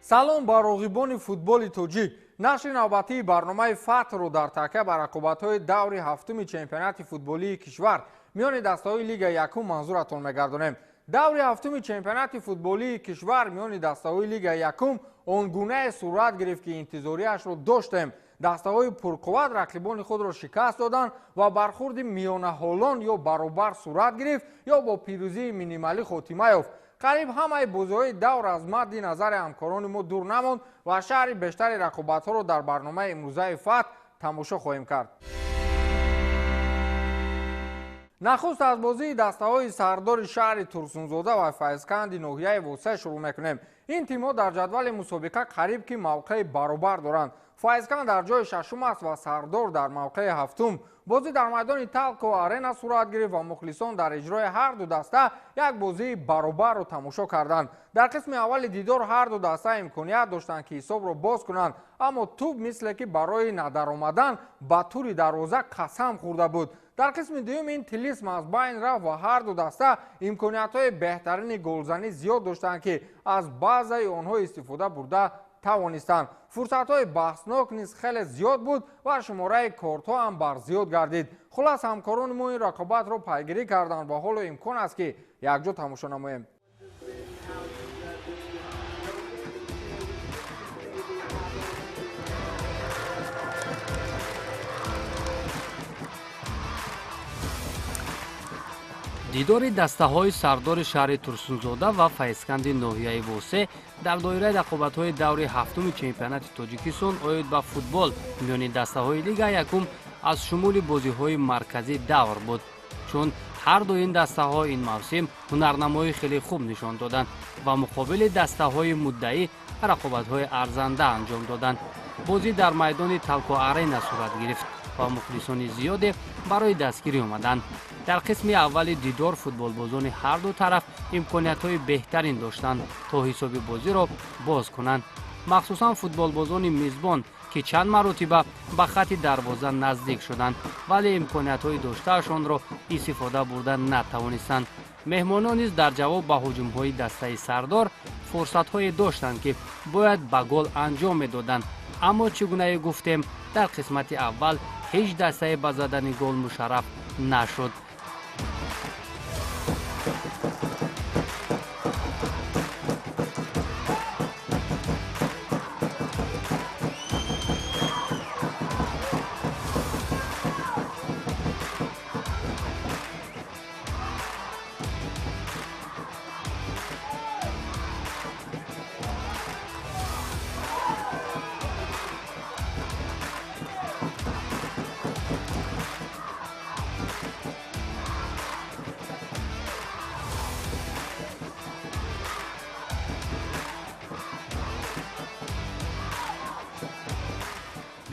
Салом ба роғибони футболи тоҷик. Нашри навбатии барномаи Фатҳро дар такя ба рақобатҳои даври ҳафтуми чемпионати футболии кишвар миёни дастаҳои лигаи якум манзуратон мегардонем. Даври ҳафтуми чемпионати футболии кишвар миёни дастаҳои лигаи якум он гунае сурат гирифт, ки интизориашро доштем. Дастаҳои пурқувват рақибони худро шикаст доданд ва бархурди миёнаҳолон ё баробар сурат гирифт, ё бо пирӯзии минималӣ хотима ёфт. Қариб ҳамаи бозиҳои давр аз мадди назари ҳамкорони мо дур намонд ва шаҳри бештари рақобатҳоро дар барномаи имрӯзаи Фатҳ тамошо хоҳем кард. Нахуст аз бозии дастаҳои сардори шаҳри Турсунзода ва Файзканди ноҳияи Восеъ шурӯъ мекунем. Ин тимҳо дар ҷадвали мусобиқа қариб ки мавқеи баробар доранд. Файзканд дар ҷои шашум аст ва Сардор дар мавқеи ҳафтум. Бозӣ дар майдони Талко Арена сурат гирифт ва мухлисон дар иҷрои ҳар ду даста як бозии баробарро тамошо карданд. Дар қисми аввали дидор ҳар ду даста имконият доштанд, ки ҳисобро боз кунанд, аммо тӯб мисле ки барои надаромадан ба тури дарвоза қасам хӯрда буд. Дар қисми дуюм ин тилисм аз байн рафт ва ҳар ду даста имкониятҳои беҳтарини голзанӣ зиёд доштанд, ки аз баъзаи онҳо истифода бурда тавонистанд. Фурсатҳои баҳснок низ хеле зиёд буд ва шумораи кортҳо ҳам барзиёд гардид. Хулас, ҳамкорони мо ин рақобатро пайгирӣ карданд ва ҳоло имкон аст, ки якҷо тамошо намоем. Дидори дастаҳои сардори шаҳри Турсунзода ва Файзканди ноҳияи Восеъ дар доираи рақобатҳои даври ҳафтуми чемпионати Тоҷикистон оид ба футбол миёни дастаҳои лига якум аз шумули бозиҳои марказӣ давр буд, чун ҳар ду ин дастаҳо ин мавсим ҳунарнамоии хеле хуб нишон доданд ва муқобили дастаҳои муддаӣ рақобатҳои арзанда анҷом доданд. Бозӣ дар майдони Талко Арена сурат гирифт ва мухлисони зиёде барои дастгирӣ омаданд. Дар қисми аввали дидор футболбозони ҳар ду тараф имкониятҳои беҳтарин доштанд, то ҳисоби бозиро боз кунанд. Махсусан футболбозони мизбон, ки чанд маротиба ба хатти дарвоза наздик шуданд, вале имкониятҳои доштаашонро истифода бурда натавонистанд. Меҳмонон низ дар ҷавоб ба ҳуҷумҳои дастаи Сардор фурсатҳое доштанд, ки бояд ба гол анҷом медоданд, аммо чӣ гунае гуфтем, дар қисмати аввал ҳеҷ дастае ба задани гол мушарраф нашуд.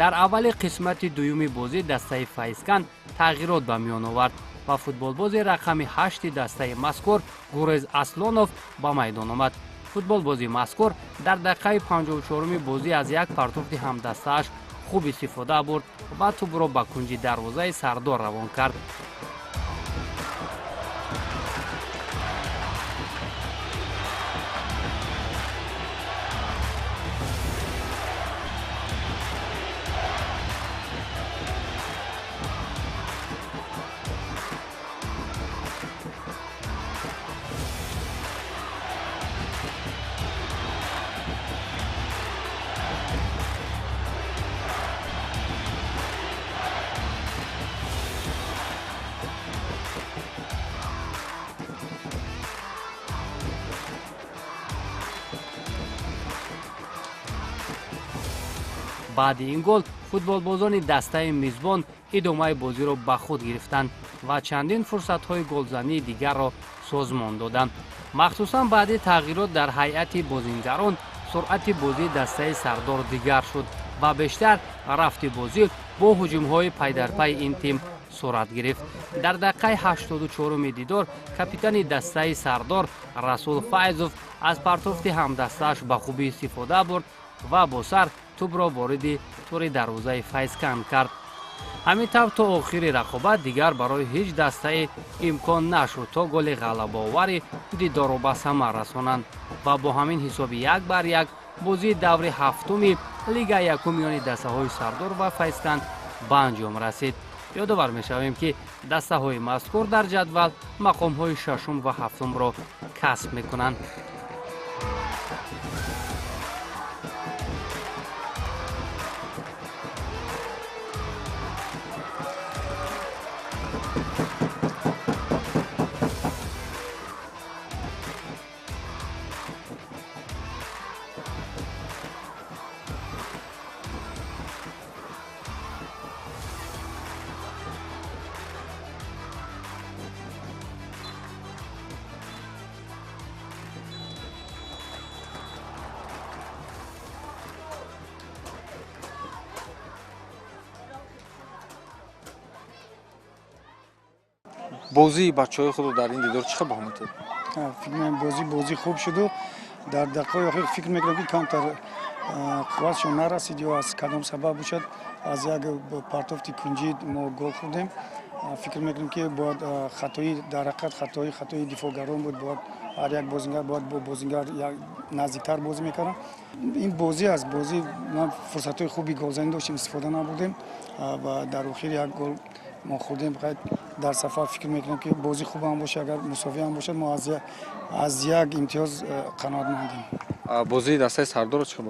Дар аввали қисмати дуюми бозӣ дастаи Файзканд тағйирот ба миён овард ва футболбози рақами ҳашти дастаи мазкур Гурез Аслонов ба майдон омад. Футболбози мазкур дар дақиқаи 54-уми бозӣ аз як партофти ҳамдастааш хуб истифода бурд ва тӯбро ба кунҷи дарвозаи Сардор равон кард. Баъди ин гол футболбозони дастаи мизбон идомаи бозиро ба худ гирифтанд ва чандин фурсатҳои голзании дигарро созмон доданд. Махсусан баъди тағйирот дар ҳайати бозингарон суръати бозии дастаи Сардор дигар шуд ва бештар рафти бозӣ бо ҳуҷумҳои пайдарпайи ин тим сурат гирифт. Дар дақиқаи 84-уми дидор капитани дастаи Сардор Расул Файзов аз партофти ҳамдастааш ба хубӣ истифода бурд ва бо сар тӯбро вориди тури дарвозаи Файзканд кард. Ҳамин тавр то охири рақобат дигар барои ҳеҷ дастае имкон нашуд, то голи ғалабаовари дидорро ба самар расонанд ва бо ҳамин ҳисоби 1-1 Бозии даври ҳафтуми лигаи якум миёни дастаҳои Сардор ва Файзканд ба анҷом расид. Ёдовар мешавем, ки дастаҳои мазкур дар ҷадвал мақомҳои шашум ва ҳафтумро касб мекунанд. Бозии бачаҳои худро дар ин дидор чӣ хел баҳо медиҳед? Фикр мекунам бозӣ хуб шуду дар дақиқаҳои охир фикр мекунам, ки камтар қувватшон нарасид ё аз кадом сабаб бошад, аз як партофти кунҷӣ мо гол хӯрдем. Фикр мекунам, ки бояд хатои дар ҳақиқат хатои дифоъгарон буд, бояд ҳар як бозингар бояд бо бозингар наздиктар бозӣ мекардам. Ин бозӣ аз бозӣ ман фурсатҳои хуби голзанӣ доштем, истифода набурдем ва дар охир як гол мо хӯрдем. Дар сафар фикр мекунам, ки бозӣ хуб ҳам бошад, агар мусовӣ ҳам бошад, мо аз як имтиёз қаноатмандем. Бозии дастаи Сардорро чӣ хел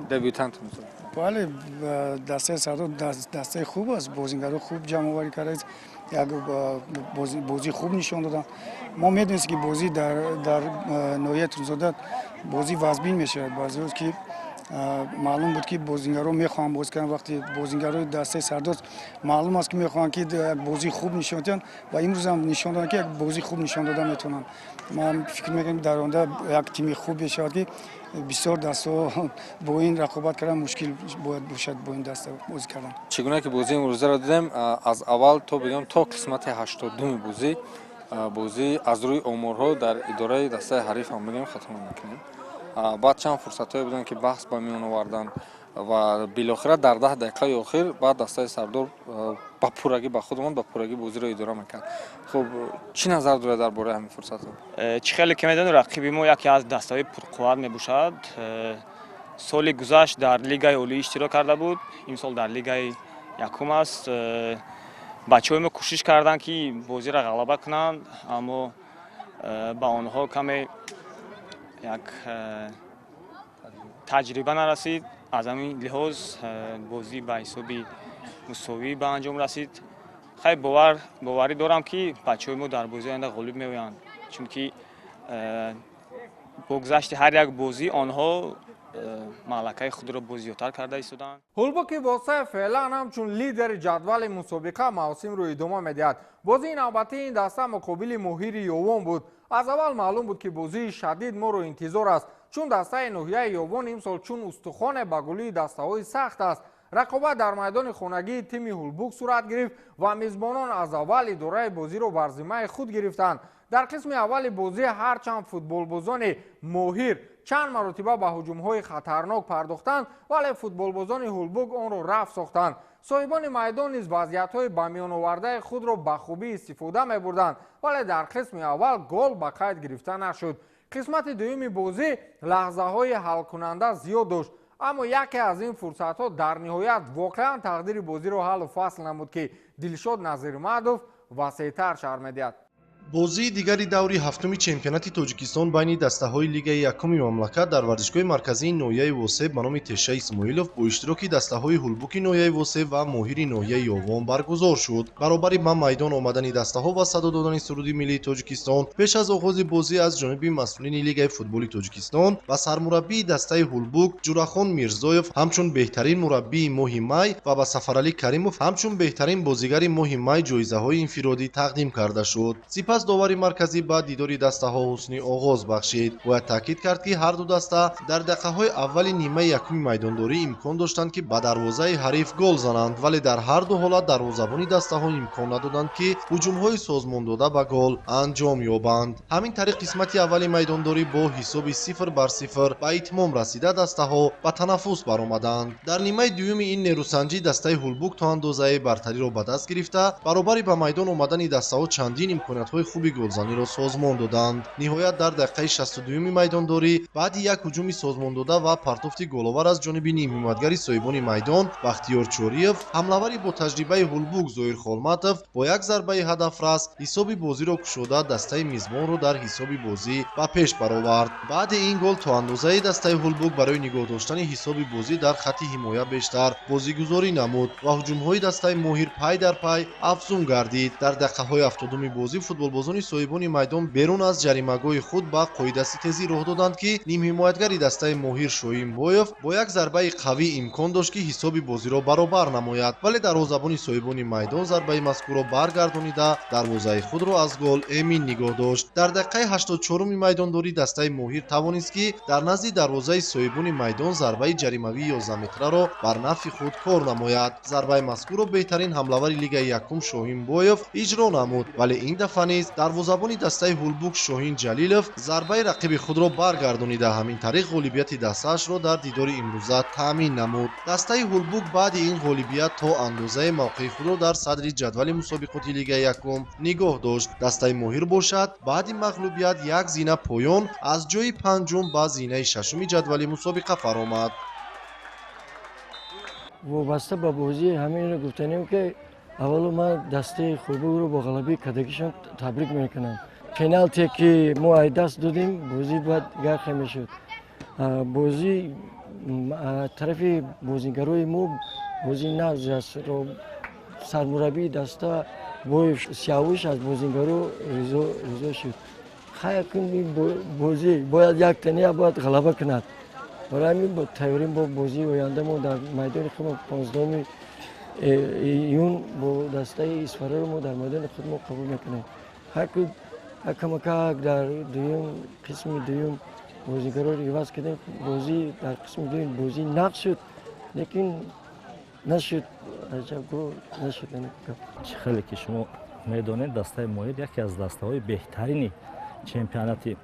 дебютант? Бале, дастаи Сардор дастаи хуб аст, бозингаро хуб ҷамъоварӣ кардааст, як бозии хуб нишон доданд. Мо медонистем, ки бозӣ дар ноҳияи Турсунзода бозӣ вазбин мешавад, баъзеҳо ки маълум буд, ки бозингаро мехоҳанд бозӣ кунанд. Вақте бозингарои дастаи Сардор маълум аст, ки мехоҳанд, ки як бозии хуб нишон диҳанд ва имрӯз ҳам нишон доданд, ки як бозии хуб нишон дода метавонанд. Ман фикр мекунам, дар оянда як тими хуб мешавад, ки бисёр дастаҳо бо ин рақобат кардан мушкил бояд бошад, бо ин даста бозӣ кардан. Чӣ гуна ки бозии имрӯзаро дидем, аз аввал то бигӯям то қисмати 82-ми бозӣ аз рӯи оморҳо дар идораи дастаи ҳариф ҳам бигӯем хато намекунем. Баъд чанд фурсатҳое буданд, ки баҳс ба миён оварданд ва билохира дар 10 дақиқаи охир баъд дастаи Сардор ба пуррагӣ ба худ омад, ба пуррагӣ бозиро идора мекард. Хуб, чӣ назар доред дар бораи ҳамин фурсатҳо? Чӣ хеле ки медонед, рақиби мо яке аз дастаҳои пурқувват мебошад. Соли гузашт дар лигаи олӣ иштирок карда буд, имсол дар лигаи якум аст. Бачаҳои мо кӯшиш карданд, ки бозиро ғалаба кунанд, аммо ба онҳо каме як таҷриба нарасид. Аз ҳамин лиҳоз бозӣ ба ҳисоби мусовӣ ба анҷом расид. Хай, боварӣ дорам, ки бачаҳои мо дар бозии оянда ғолиб меоянд, чунки бо гузашти ҳар як бозӣ онҳо малакаи худро боз зиёдтар карда истоданд. Ҳулбуки Восеъ феълан ҳамчун лидери ҷадвали мусобиқа мавсимро идома медиҳад. Бозии навбатии ин даста муқобили Моҳири Ёвон буд. Аз аввал маълум буд, ки бозии шадид моро интизор аст, чун дастаи ноҳияи Ёвон имсол чун устухоне ба гулии дастаҳои сахт аст. Рақобат дар майдони хонагии тими Ҳулбук сурат гирифт ва мизбонон аз аввал идораи бозиро бар зиммаи худ гирифтанд. Дар қисми аввали бозӣ ҳарчанд футболбозони Моҳир чанд маротиба ба ҳуҷумҳои хатарнок пардохтанд, вале футболбозони Ҳулбук онро рафт сохтанд. Соҳибони майдон низ вазъиятҳои ба миёновардаи худро ба хубӣ истифода мебурданд, вале дар қисми аввал гол ба қайд гирифта нашуд. Қисмати дуюми бозӣ лаҳзаҳои ҳалкунанда зиёд дошт, аммо яке аз ин фурсатҳо дар ниҳоят воқеан тақдири бозиро ҳаллу фасл намуд, ки Дилшод Назирмадов васеътар шарҳ медиҳад. Бозии дигари даври ҳафтуми чемпионати Тоҷикистон байни дастаҳои лигаи якуми мамлакат дар варзишгоҳи марказии ноҳияи Восеъ ба номи Теша Исмоилов бо иштироки дастаҳои Ҳулбуки ноҳияи Восеъ ва Моҳири ноҳияи Ёвон баргузор шуд. Баробари ба майдон омадани дастаҳо ва садо додани суруди миллии Тоҷикистон пеш аз оғози бозӣ аз ҷониби масъулини лигаи футболи Тоҷикистон ва сармураббии дастаи Ҳулбук Ҷурахон Мирзоев ҳамчун беҳтарин мураббии моҳи май ва ба Сафаралӣ Каримов ҳамчун беҳтарин бозигари моҳи май ҷоизаҳои инфиродӣ тақдим карда шуд. Сипас довари марказӣ ба дидори дастаҳо ҳусни оғоз бахшид. Бояд таъкид кард, ки ҳар ду даста дар дақиқаҳои аввали нимаи якуми майдондорӣ имкон доштанд, ки ба дарвозаи ҳариф гол зананд, вале дар ҳар ду ҳолат дарвозабони дастаҳо имкон надоданд, ки ҳуҷумҳои созмондода ба гол анҷом ёбанд. Ҳамин тариқ қисмати аввали майдондорӣ бо ҳисоби 0-0 ба итмом расида дастаҳо ба танаффус баромаданд. Дар нимаи дуюми ин нерӯсанҷӣ дастаи Ҳулбук то андозаи бартариро ба даст гирифта, баробари ба майдон омадани дастаҳо чандин имкониятҳои Хуби голзаниро созмон доданд. Ниҳоят, дар дақиқаи 62-юми майдондорӣ, баъди як ҳуҷуми созмондода ва партофти головар аз ҷониби нимҳимоятгари соҳибони майдон Бахтиёр Чориев, ҳамлавари бо таҷрибаи Ҳулбук Зоир Холматов бо як зарбаи ҳадафрас ҳисоби бозиро кушода, дастаи мизбонро дар ҳисоби бозӣ ба пеш баровард. Баъди ин гол то андозаи дастаи Ҳулбук барои нигоҳ доштани ҳисоби бозӣ дар хатти ҳимоя бештар бозигузорӣ намуд ва ҳуҷумҳои дастаи Моҳир пай дар пай афзун гардид. Дар дақиқаҳои 70-уми бозӣ футболбозони соҳибони майдон берун аз ҷаримагоҳи худ ба қоидаситезӣ роҳ доданд, ки нимҳимоятгари дастаи Моҳир Шоҳинбоев бо як зарбаи қавӣ имкон дошт, ки ҳисоби бозиро баробар намояд, вале дарвозабони соҳибони майдон зарбаи мазкурро баргардонида, дарвозаи худро аз гол эмин нигоҳ дошт. Дар дақиқаи 84-уми майдондорӣ дастаи Моҳир тавонист, ки дар назди дарвозаи соҳибони майдон зарбаи ҷаримавии 11 метраро бар нафъи худ кор намояд. Зарбаи мазкурро беҳтарин ҳамлавари лигаи якум Шоҳинбоев иҷро намуд, вале ин дафъа низ дарвозабони дастаи Ҳулбук Шоҳин Ҷалилов зарбаи рақиби худро баргардонида, ҳамин тариқ ғолибияти дастаашро дар дидори имрӯза таъмин намуд. Дастаи Ҳулбук баъди ин ғолибият то андозаи мавқеи худро дар садри ҷадвали мусобиқоти лигаи якум нигоҳ дошт. Дастаи Моҳир бошад, баъди мағлубият як зина поён, аз ҷои панҷум ба зинаи шашуми ҷадвали мусобиқа фаромад. Вобаста ба бозӣ ҳаминро гуфтанем, ки аввало ман дастаи Ҳулбукро бо ғалабаи кардагишон табрик мекунам. Пеналте ки мо ай даст додем, бозӣ бояд гархе мешуд. Бозӣ тарафи бозигарои мо бозӣ нағз аст. Сармураббии даста Боев Сиявуш аз бозигаро ризо шуд. Хайр, бозӣ бояд як тания бояд ғалаба кунад. Барои ҳамин тайёрем бо бозии оянда. Мо дар майдони худ 15 июн бо дастаи Исфараро мо дар майдони худ мо қабул мекунем. Камакак дар дуюм қисми дуюм бозигароро иваз кардем. Бозӣ дар қисми дуюм бозӣ нағз шуд, лекин нашуд, аҷаб нашуд. Чӣ хеле ки шумо медонед, дастаи Моҳир яке аз дастаҳои беҳтарини чемпионати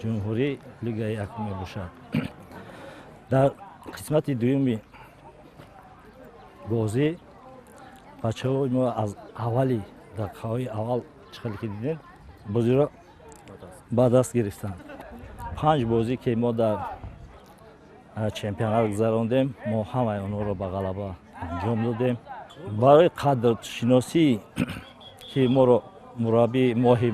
ҷумҳурӣ, лигаи якум мебошад. Дар қисмати дуюми бозӣ бачаҳои мо аз аввали дақиқаҳои аввал, чӣ хеле ки дидем, бозиро ба даст гирифтанд. Панҷ бозӣ ки мо дар чемпионат гузарондем, мо ҳамаи онҳоро ба ғалаба анҷом додем. Барои қадршиносӣ ки моро мураббии моҳи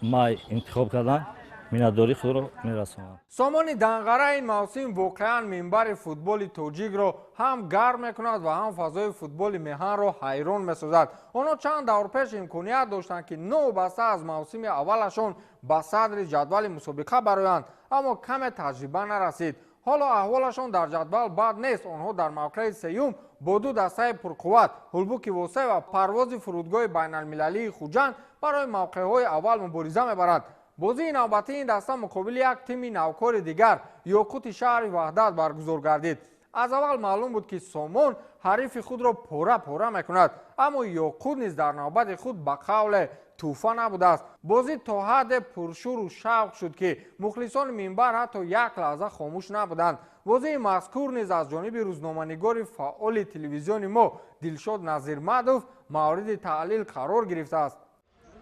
май интихоб карданд, миннатдории худро мерасонам. Сомони Данғара ин мавсим воқеан минбари футболи тоҷикро ҳам гарм мекунад ва ҳам фазои футболи меҳанро ҳайрон месозад. Онҳо чанд давр пеш имконият доштанд, ки новобаста аз мавсими аввалашон ба садри ҷадвали мусобиқа бароянд, аммо каме таҷриба нарасид. Ҳоло аҳволашон дар ҷадвал бад нест. Онҳо дар мавқеи сеюм бо ду дастаи пурқувват, Ҳулбуки Восе ва Парвози фурудгоҳи байналмилалии Хуҷанд, барои мавқеъҳои аввал мубориза мебаранд. Бозии навбатии ин даста муқобили як тими навкори дигар, Ёқути шаҳри Ваҳдат, баргузор гардид. Аз аввал маълум буд, ки Сомон ҳарифи худро пора пора мекунад, аммо Ёқут низ дар навбати худ ба қавле тӯҳфа набудааст. Бозӣ то ҳадде пуршӯру шавқ шуд, ки мухлисони минбар ҳатто як лаҳза хомӯш набуданд. Бозии мазкур низ аз ҷониби рӯзноманигори фаъоли телевизиони мо Дилшод Назирмадов мавриди таҳлил қарор гирифтааст.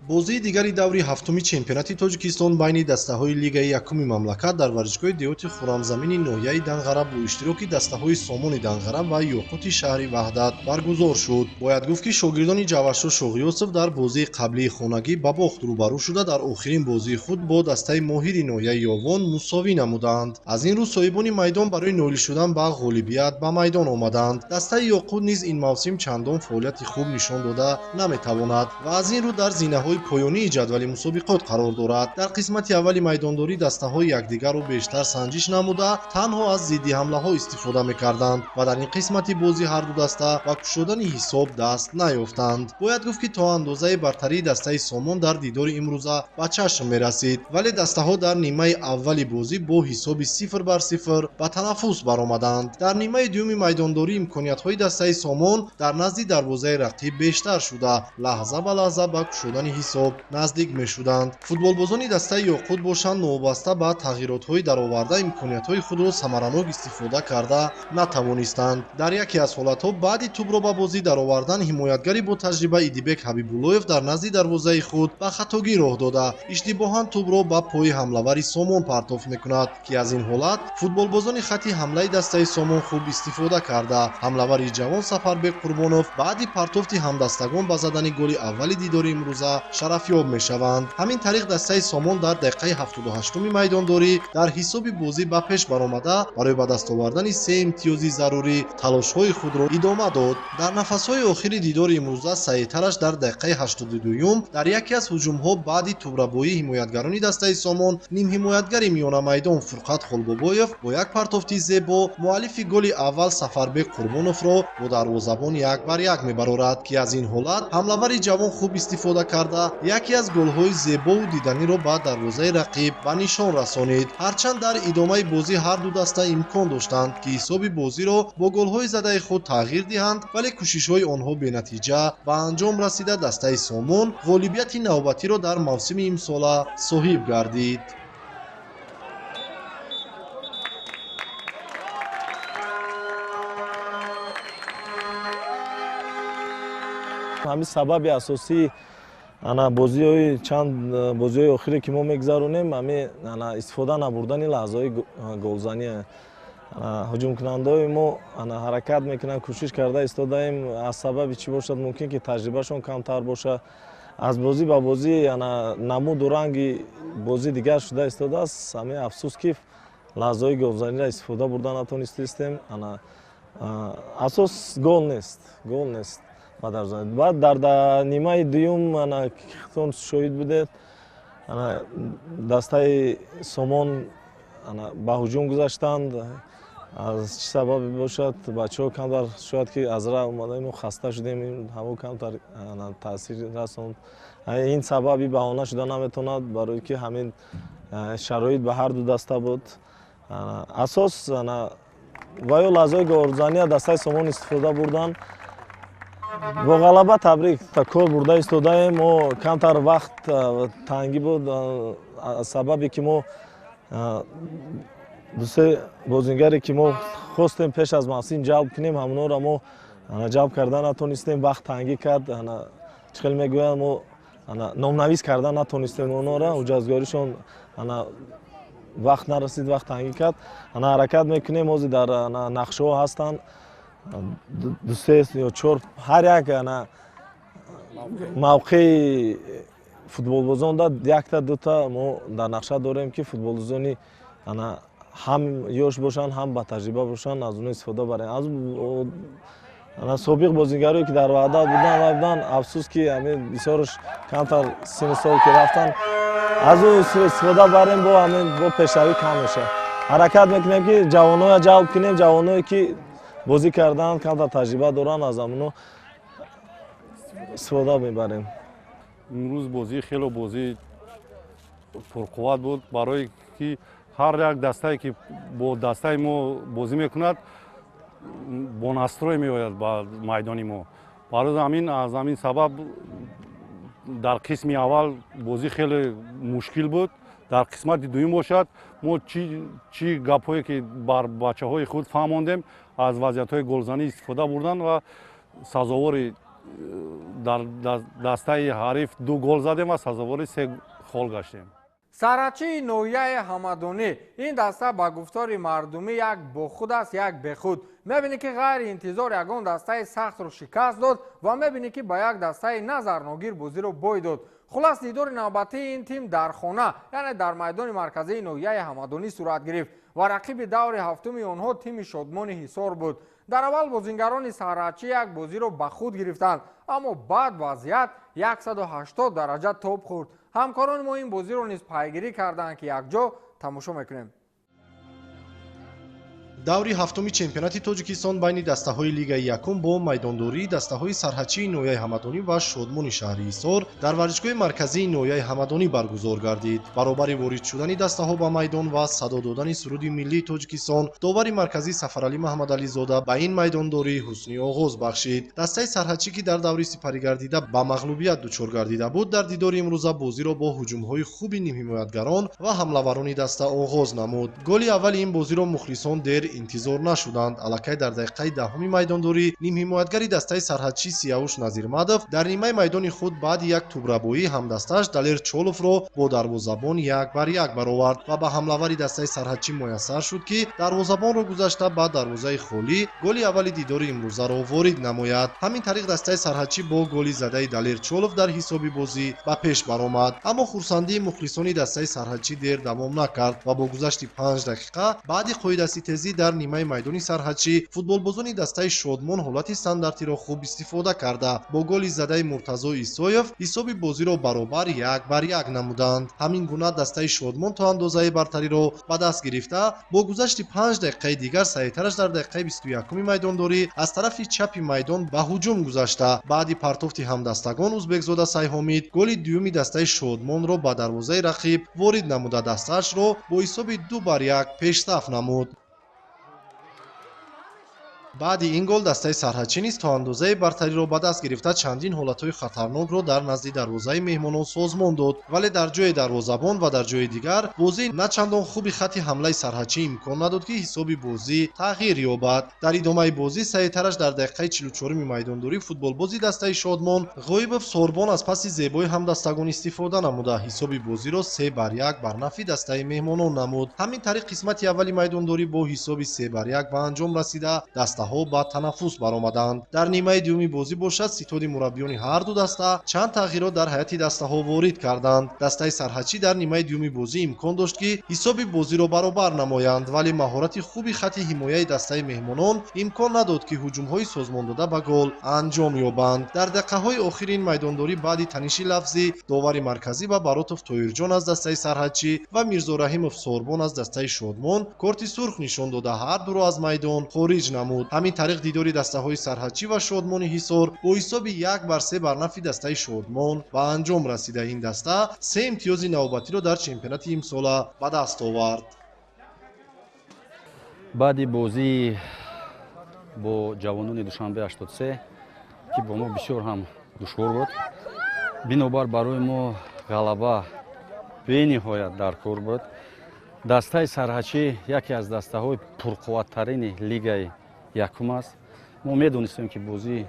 Бозии дигари даври ҳафтуми чемпионати Тоҷикистон байни дастаҳои лигаи якуми мамлакат дар варзишгоҳи деҳоти Хуррамзамини ноҳияи Данғара бо иштироки дастаҳои Сомони Данғара ва Ёқути шаҳри Ваҳдат баргузор шуд. Бояд гуфт, ки шогирдони Ҷавашшо Шоғиёсов дар бозии қаблии хонагӣ ба бохт рӯбарӯ шуда, дар охирин бозии худ бо дастаи Моҳири ноҳияи Ёвон мусовӣ намуданд. Аз ин рӯ соҳибони майдон барои ноил шудан ба ғолибият ба майдон омаданд. Дастаи Ёқут низ ин мавсим чандон фаъолияти хуб нишон дода наметавонад ва аз ин рӯ дар зинаҳои поёнии ҷадвали мусобиқот қарор дорад. Дар қисмати аввали майдондорӣ дастаҳои якдигарро бештар санҷиш намуда, танҳо аз зидди ҳамлаҳо истифода мекарданд ва дар ин қисмати бозӣ ҳарду даста ба кушодани ҳисоб даст наёфтанд. Бояд гуфт, ки то андозаи бартарии дастаи Сомон дар дидори имрӯза ба чашм мерасид, вале дастаҳо дар нимаи аввали бозӣ бо ҳисоби 0 бар 0 ба танаффус баромаданд. Дар нимаи дуюми майдондорӣ имкониятҳои дастаи Сомон дар назди дарвозаи рақиб бештар шуда, лаҳза ба лаҳза ба кушодани ҳисоб наздик мешуданд. Футболбозони дастаи Ёқут бошанд, новобаста ба тағйиротҳои дароварда имкониятҳои худро самаранок истифода карда натавонистанд. Дар яке аз ҳолатҳо баъди тӯбро ба бозӣ даровардан ҳимоятгари ботаҷриба Идибек Ҳабибуллоев дар назди дарвозаи худ ба хатогӣ роҳ дода, иштибоҳан тӯбро ба пои ҳамлавари Сомон партоф мекунад, ки аз ин ҳолат футболбозони хатти ҳамлаи дастаи Сомон хуб истифода карда, ҳамлавари ҷавон Сафарбек Қурбонов баъди партофти ҳамдастагон ба задани голи аввали дидори имрӯза шарафёб мешаванд. Ҳамин тариқ дастаи Сомон дар дақиқаи 78-уми майдондорӣ дар ҳисоби бозӣ ба пеш баромада, барои ба даст овардани се имтиёзи зарурӣ талошҳои худро идома дод. Дар нафасҳои охири дидори имрӯза Саидтараш дар дақиқаи 82-юм дар яке аз ҳуҷумҳо баъди тӯбрабоии ҳимоятгарони дастаи Сомон нимҳимоятгари миёнамайдон Фурқат Холбобоев бо як партофти зебо муаллифи голи аввал Сафарбек Қурбоновро бо дарвозабон 1-1 мебарорад, ки аз ин ҳолат ҳамлавари ҷавон хуб истифода карда, яке аз голҳои зебову диданиро ба дарвозаи рақиб ба нишон расонид. Ҳарчанд дар идомаи бозӣ ҳар ду даста имкон доштанд, ки ҳисоби бозиро бо голҳои задаи худ тағйир диҳанд, вале кӯшишҳои онҳо бенатиҷа ба анҷом расида, дастаи Сомон ғолибияти навбатиро дар мавсими имсола соҳиб гардид. Ҳамин сабаби асосии ана бозиҳои чанд бозиҳои охире ки мо мегузаронем, ҳамин ана истифода набурдани лаҳзаҳои голзанӣ. Ҳуҷумкунандаҳои мо ана ҳаракат мекунанд, кӯшиш карда истодаем. Аз сабаби чӣ бошад, мумкин ки таҷрибашон камтар бошад. Аз бозӣ ба бозӣ ана намуду ранги бозӣ дигар шуда истодааст. Ҳамин афсӯс ки лаҳзаҳои голзаниро истифода бурда натонистем. Ана асос гол нест, гол нест. Баъд дар нимаи дуюм ана худтон шоҳид будед, ана дастаи Сомон ана ба ҳуҷум гузаштанд. Аз чӣ сабабе бошад, бачаҳо камтар шояд ки аз раҳ омадаем, хаста шудем, ҳаво камтар таъсир расонд. Ин сабаби баҳона шуда наметавонад, барое ки ҳамин шароит ба ҳар ду даста буд. Асос ана ва ё лаҳзаҳои голзания дастаи Сомон истифода бурданд. Бо ғалаба табрик, кор бурда истодаем. Мо камтар вақт тангӣ буд, аз сабабе ки мо дусе бозингаре ки мо хостем пеш аз мавсим ҷалб кунем, ҳамонҳоро мо ҷалб карда натонистем. Вақт тангӣ кард, чӣ хел мегӯянд, мо номнавис карда натонистем онҳоро, ҳуҷҷатгузоришон вақт нарасид, вақт тангӣ кард. Ҳаракат мекунем, ҳозир дар нақшаҳо ҳастанд ду се ё чор, ҳар як мавқеи футболбозон да якта дута мо дар нақша дорем, ки футболбозони ҳам ёш бошанд, ҳам ба таҷриба бошанд, аз онҳо истифода барем. Аз собиқ бозингарое ки дар Ваҳдат буданд, афсӯс ки ҳамин бисёрш камтар синну сол ки рафтанд, аз он истифода барем, бо ҳамин бо пешравӣ кам мешавад. Ҳаракат мекунем ки ҷавонҳоя ҷалб кунем, ҷавонҳое ки бозӣ карданд, камтар таҷриба доранд, аз ҳамонҳо истифода мебарем. Имрӯз бозӣ хеле бозии пурқувват буд, барое ки ҳар як дастае ки бо дастаи мо бозӣ мекунад, бо настрой меояд ба майдони мо. Барои ҳамин аз ҳамин сабаб дар қисми аввал бозӣ хеле мушкил буд. Дар қисмати дуюм бошад, мо чӣ гапҳое ки бар бачаҳои худ фаҳмондем, аз вазъиятҳои голзанӣ истифода бурданд ва сазовори дар дастаи ҳариф 2 гол задем ва сазовори 3 хол гаштем. Сарачии ноҳияи Ҳамадонӣ. Ин даста ба гуфтори мардумӣ як бохуд аст, як бехуд. Мебинӣ ки ғайриинтизор ягон дастаи сахтро шикаст дод ва мебинӣ ки ба як дастаи назарногир бозиро бой дод. Хулас, дидори навбатии ин тим дар хона, яъне дар майдони марказии ноҳияи Ҳамадонӣ сурат гирифт ва рақиби даври ҳафтуми онҳо тими Шодмони Ҳисор буд. Дар аввал бозингарони сарачӣ як бозиро ба худ гирифтанд, аммо баъд вазъият 180 дараҷа тоб хӯрд. Ҳамкорони мо ин бозиро низ пайгирӣ карданд, ки якҷо тамошо мекунем. Даври ҳафтуми чемпионати Тоҷикистон байни дастаҳои лигаи якум бо майдондории дастаҳои сарҳадчии ноҳияи Ҳамадонӣ ва Шодмони шаҳри Ҳисор дар варзишгоҳи марказии ноҳияи Ҳамадонӣ баргузор гардид. Баробари ворид шудани дастаҳо ба майдон ва садо додани суруди миллии Тоҷикистон, довари марказӣ Сафаралӣ Маҳамадализода ба ин майдондорӣ ҳусни оғоз бахшид. Дастаи сарҳадчӣ, ки дар даври сипаригардида ба мағлубият дучор гардида буд, дар дидори имрӯза бозиро бо ҳуҷумҳои хуби нимҳимоятгарон ва ҳамлаварони даста оғоз намуд. Голи аввали ин бозиро мухлисон дер интизор нашуданд. Аллакай дар дақиқаи 10-уми майдондорӣ нимҳимоятгари дастаи сарҳадчӣ Сиявуш Назирмадов дар нимаи майдони худ баъди як тӯбрабоӣ ҳамдастааш Далер Чоловро бо дарвозабон 1-1 баровард ва ба ҳамлавари дастаи сарҳадчӣ муяссар шуд, ки дарвозабонро гузашта ба дарвозаи холӣ голи аввали дидори имрӯзаро ворид намояд. Ҳамин тариқ дастаи сарҳадчӣ бо голи задаи Далер Чолов дар ҳисоби бозӣ ба пеш баромад. Аммо хурсандии мухлисони дастаи сарҳадчӣ дер давом накард ва бо гузашти 5 дақиқа баъди қоидаситезӣ дар нимаи майдони сарҳадчӣ футболбозони дастаи Шодмон ҳолати стандартиро хуб истифода карда бо голи задаи Муртазо Исоев ҳисоби бозиро баробар 1-1 намуданд. Ҳамин гуна дастаи Шодмон то андозаи бартариро ба даст гирифта бо гузашти 5 дақиқаи дигар саҳитараш дар дақиқаи 21-уми майдондорӣ аз тарафи чапи майдон ба ҳуҷум гузашта баъди партофти ҳамдастагон Узбекзода Сайҳомид голи дуюми дастаи Шодмонро ба дарвозаи рақиб ворид намуда дастаашро бо ҳисоби 2-1 пешсаф намуд. Баъди ин гол дастаи сарҳадчӣ низ то андозаи бартариро ба даст гирифта чандин ҳолатҳои хатарнокро дар назди дарвозаи меҳмонон созмон дод, вале дар ҷои дарвозабон ва дар ҷои дигар бозии на чандон хуби хатти ҳамлаи сарҳадчӣ имкон надод, ки ҳисоби бозӣ тағйир ёбад. Дар идомаи бозӣ саҳитараш дар дақиқаи 44-уми майдондорӣ футболбози дастаи Шодмон Ғоибов Сорбон аз паси зебои ҳамдастагон истифода намуда ҳисоби бозиро 3-1 бар нафи дастаи меҳмонон намуд. Ҳамин тариқ қисмати аввали майдондорӣ бо ҳисоби 3-1 ба анҷом расида даста ба танаффус баромаданд. Дар нимаи дуюми бозӣ бошад ситоди мураббиёни ҳар ду даста чанд тағйирот дар ҳайати дастаҳо ворид карданд. Дастаи сарҳадчӣ дар нимаи дуюми бозӣ имкон дошт, ки ҳисоби бозиро баробар намоянд, вале маҳорати хуби хатти ҳимояи дастаи меҳмонон имкон надод, ки ҳуҷумҳои созмондода ба гол анҷом ёбанд. Дар дақиқаҳои охири ин майдондорӣ баъди таниши лафзӣ довари марказӣ ба Баротов Тоирҷон аз дастаи сарҳадчӣ ва Мирзораҳимов Сорбон аз дастаи Шодмон корти сурх нишон дода ҳар дуро аз майдон хориҷ намуд. Ҳамин тариқ дидори дастаҳои сарҳадчӣ ва Шодмони Ҳисор бо ҳисоби 1-3 бар нафи дастаи Шодмон ба анҷом расида ин даста 3 имтиёзи навбатиро дар чемпионати имсола ба даст овард. Баъди бозии бо ҷавонони Душанбе 83, ки бо мо бисёр ҳам душвор буд, бинобар барои мо ғалаба бениҳоят даркор буд. Дастаи сарҳадчӣ яке аз дастаҳои пурқувваттарини лигаи якум аст. Мо медонистем, ки бозӣ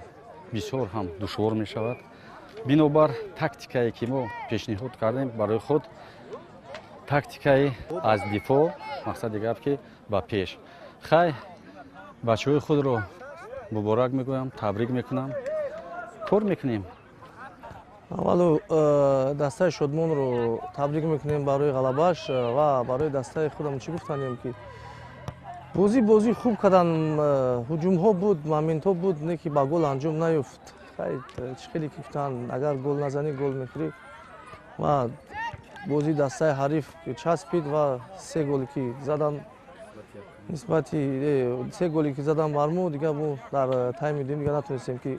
бисёр ҳам душвор мешавад. Бинобар тактикае, ки мо пешниҳод кардем барои худ, тактикаи аз дифоъ, мақсади гап ки ба пеш. Хай, бачаҳои худро муборак мегӯям, табрик мекунам, кор мекунем. Аввалу дастаи Шодмонро табрик мекунем барои ғалабааш ва барои дастаи худам чӣ гуфтанем, ки бозӣ хуб кардан, ҳуҷумҳо буд, моментҳо буд, не ки ба гол анҷом наёфт. Чӣ хеле ки гуфтанд, агар гол назанӣ гол мехӯрӣ. Ва бозии дастаи ҳариф часпид ва се голе ки задан нисбати се голе ки задан бар мо, дигар мо дар тайми дуюм дигар натонистем, ки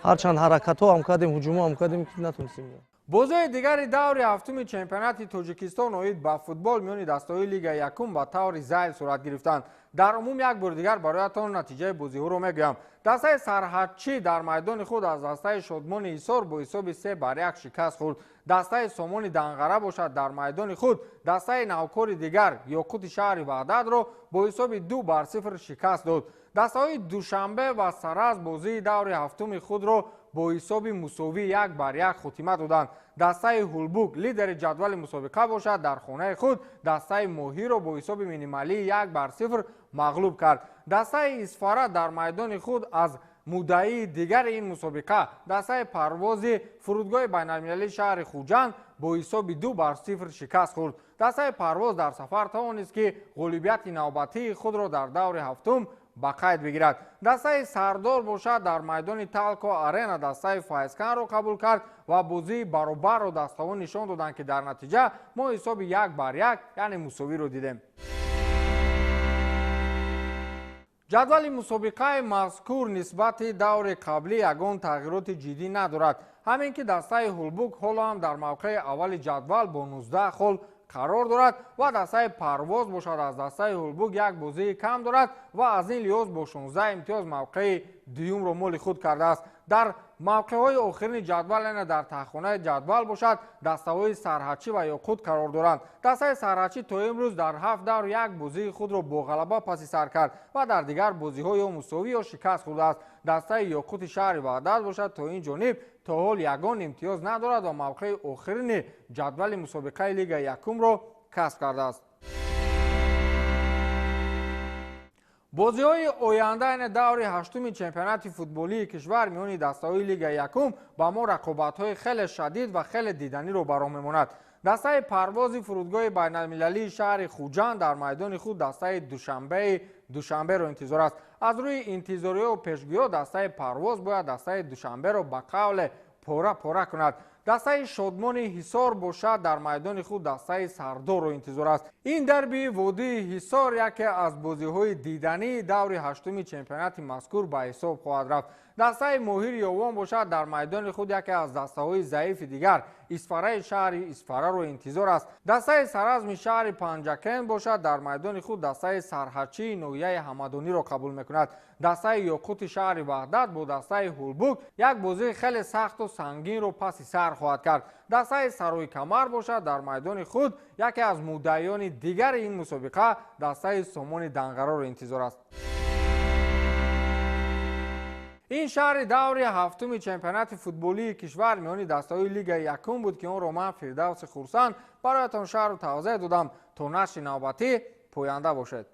ҳарчанд ҳаракатҳо ҳам кардем, ҳуҷумҳо ҳам кардем, ки натонистем. Бозии дигари даври ҳафтуми чемпионати Тоҷикистон оид ба футбол миёни дастаҳои лигаи якум ба таври зайл сурат гирифтанд. Дар умум як бори дигар бароятон натиҷаи бозиҳоро мегӯям. Дастаи сарҳадчӣ дар майдони худ аз дастаи Шодмони Ҳисор бо ҳисоби 3-1 шикаст хӯрд. Дастаи Сомони Данғара бошад дар майдони худ дастаи навкори дигар Ёқути шаҳри Ваҳдатро бо ҳисоби 2-0 шикаст дод. Дастаҳои Душанбе ва Сараз бозии даври ҳафтуми худро бо ҳисоби мусовӣ 1-1 хотима доданд. Дастаи Ҳулбук, лидери ҷадвали мусобиқа бошад, дар хонаи худ дастаи Моҳиро бо ҳисоби минималии 1-0 мағлуб кард. Дастаи Исфара дар майдони худ аз муддаии дигари ин мусобиқа дастаи Парвози фурудгоҳи байналмилалии шаҳри Хуҷанд бо ҳисоби 2-0 шикаст хӯрд. Дастаи Парвоз дар сафар тавонист, ки ғолибияти навбатии худро дар даври ҳафтум ба қайд бигирад. Дастаи Сардор бошад дар майдони Талко Арена дастаи Файзканро қабул кард ва бозии баробарро дастаҳо нишон доданд, ки дар натиҷа мо ҳисоби 1-1, яъне мусовиро дидем. Ҷадвали мусобиқаи мазкур нисбати даври қаблӣ ягон тағйироти ҷиддӣ надорад. Ҳамин ки дастаи Ҳулбук ҳоло ҳам дар мавқеи аввали ҷадвал бо 19 хол қарор дорад ва дастаи Парвоз бошад аз дастаи Ҳулбук як бозии кам дорад ва аз ин лиҳоз бо 16 имтиёз мавқеи дуюмро моли худ кардааст. Дар мавқеъҳои охирини ҷадвал, яъне дар таҳхонаи ҷадвал бошад, дастаҳои Сарҳадчӣ ва Ёқут қарор доранд. Дастаи Сарҳадчӣ то имрӯз дар 7 давр як бозии худро бо ғалаба паси сар кард ва дар дигар бозиҳо ё мусовӣ ё шикаст хӯрдааст. Дастаи Ёқути шаҳри Ваҳдат бошад то ин ҷониб то ҳол ягон имтиёз надорад ва мавқеи охирини ҷадвали мусобиқаи лигаи якумро касб кардааст. Бозиҳои оянда, яъне даври ҳаштуми чемпионати футболии кишвар миёни дастаҳои лигаи якум ба мо рақобатҳои хеле шадид ва хеле диданиро ба роҳ мемонад. Дастаи Парвози фурудгоҳи байналмилалии шаҳри Хуҷанд дар майдони худ дастаи Душанберо интизор аст. Аз рӯи интизориҳо пешгӯиҳо дастаи Парвоз бояд дастаи Душанберо ба қавле пора-пора кунад. Дастаи Шодмони Ҳисор бошад дар майдони худ дастаи Сардорро интизор аст. Ин дерби водии Ҳисор яке аз бозиҳои дидании даври ҳаштуми чемпионати мазкур ба ҳисоб хоҳад рафт. Дастаи Моҳири Ёвон бошад дар майдони худ яке аз дастаҳои заифи дигар Исфараи шаҳри Исфараро интизор аст. Дастаи Саразми шаҳри Панҷакент бошад дар майдони худ дастаи Сарҳадчии ноҳияи Ҳамадониро қабул мекунад. Дастаи Ёқути шаҳри Ваҳдат бо дастаи Ҳулбук як бозии хеле сахту сангинро паси сар хоҳад кард. Дастаи Сарои Камар бошад дар майдони худ яке аз муддаиёни дигари ин мусобиқа дастаи Сомони Данғароро интизор аст. Ин шаҳри даври ҳафтуми чемпионати футболии кишвар миёни дастаҳои лигаи якум буд, ки онро ман Фирдавси Хурсанд бароятон шаҳру тавзеҳ додам. То нашри навбатӣ поянда бошед.